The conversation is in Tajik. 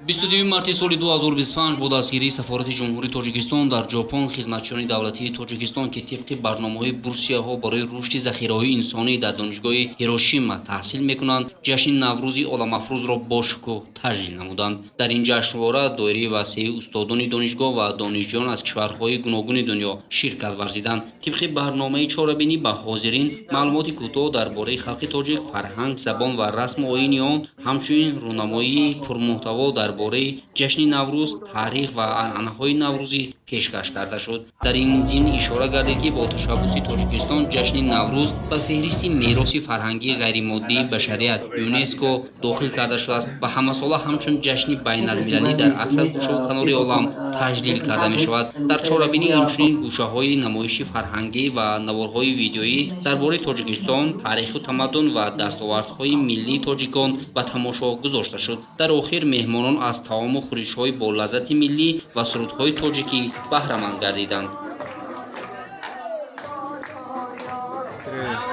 22 марти соли 2025 бо дастгирии Сафорати Ҷумҳурии Тоҷикистон дар Ҷопон хизматчиёни давлатии Тоҷикистон, ки тибқи барномаҳои бурсияҳо барои рушди захираҳои инсонӣ дар Донишгоҳи Ҳирошима таҳсил мекунанд, ҷашни Наврӯзи оламафрӯзро бо шукӯҳ таҷлил намуданд. Дар ин ҷашнвора доираи васеи устодони донишгоҳ ва донишҷӯён аз кишварҳои гуногуни дунё ширкат варзиданд. Тибқи барномаи чорабинӣ ба ҳозирин маълумоти кӯтоҳ дар бораи халқи тоҷик, фарҳанг, забон ва расму оини он, ҳамчунин рӯнамоии пурмуҳтаво дар бораи ҷашни Наврӯз, таърих ва анъанаҳои наврӯзӣ пешкаш карда шуд. Дар ин зимн ишора гардид, ки бо ташаббуси Тоҷикистон ҷашни Наврӯз ба феҳристи мероси фарҳангии ғайримоддии башарият ЮНЕСКО дохил карда шудааст ва ҳамасола ҳамчун ҷашни байналмилалӣ дар аксар гӯшаву канори олам таҷлил карда мешавад. Дар чорабинӣ инчунин гӯшаҳои намоиши фарҳангӣ ва наворҳои видеоӣ дар бораи Тоҷикистон, таъриху тамаддун ва дастовардҳои миллии тоҷикон ба тамошо гузошта шуд. Дар охир меҳмонон аз таому хӯришҳои бо лаззати миллӣ ва сурудҳои тоҷикӣ баҳраманд гардиданд. Три.